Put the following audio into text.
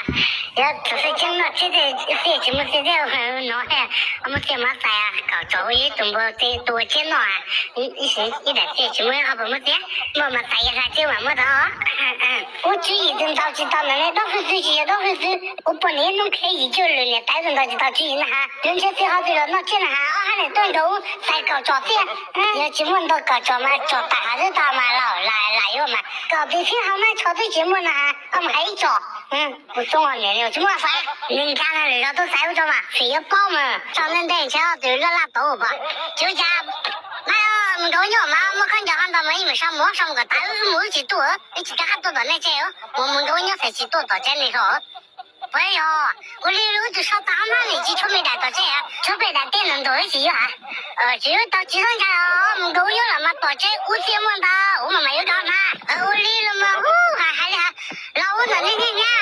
Yog txawm tseeb noj tsiab tej txiaj tsis muaj txiaj thiab no, muaj txiaj mas xais kaum tsom ua ib tug npua tus ua tsiab noj, ib daim txiaj tsis muaj, ho puas muaj txiaj? Muaj mas xais hla tsiab mas muaj tau. Ub, tswv yim twb ntaus tsis tau ntawm nej dab qhwv xwb, tsis yog dab qhwv xwb, ua poj niam ib hnub khiav yim cuaj lwm niam tais twb ntaus tsis tau tswv yim na has. Yuav ntshe txiv ho twb los noj tsiab na has, ob hab niam tuaj nrog ub xais kaum tsom tsiaj. Yog tsis muaj ntau kaum tsom mas tsom tas hav xwb tau mas lam yuav mas kaum tis thiab ho mas tshov twb tsis muaj na has, koj mus hais ib tsom. Kuv txooj niam tsis muaj fais, nws nkag no lwm zaus tuaj xaiv ub tso mas fim yuav paub mas tso ntej ntej ntshe twb laj laj tau pom. Tsis ua cas, mas mus nrog ub nyob mas muaj khaub ncaws ho ntau mas yeej mus sau mus sau mus kom tas wb mus wb tsis tuaj, wb tsis rov qab tuaj tom nej tsev, mus mus nrog ub nyob xwb tsis tuaj tom tsev nej hlo. Puas yog? Ua li wb tus sau tas hab mas nim tsis tshuav me daim tom tsev, tshuav peb daim teb ntawm ntug wb tsis yuav has. Tsis yuav tau tsis txhob ntshai os, mus nrog ub nyob los mas tom tsev ub txiaj muaj ntau ub mas mas yuav dog mas. Ua li los mas ub hais hais li hais, los ub ntawm nej niaj hnub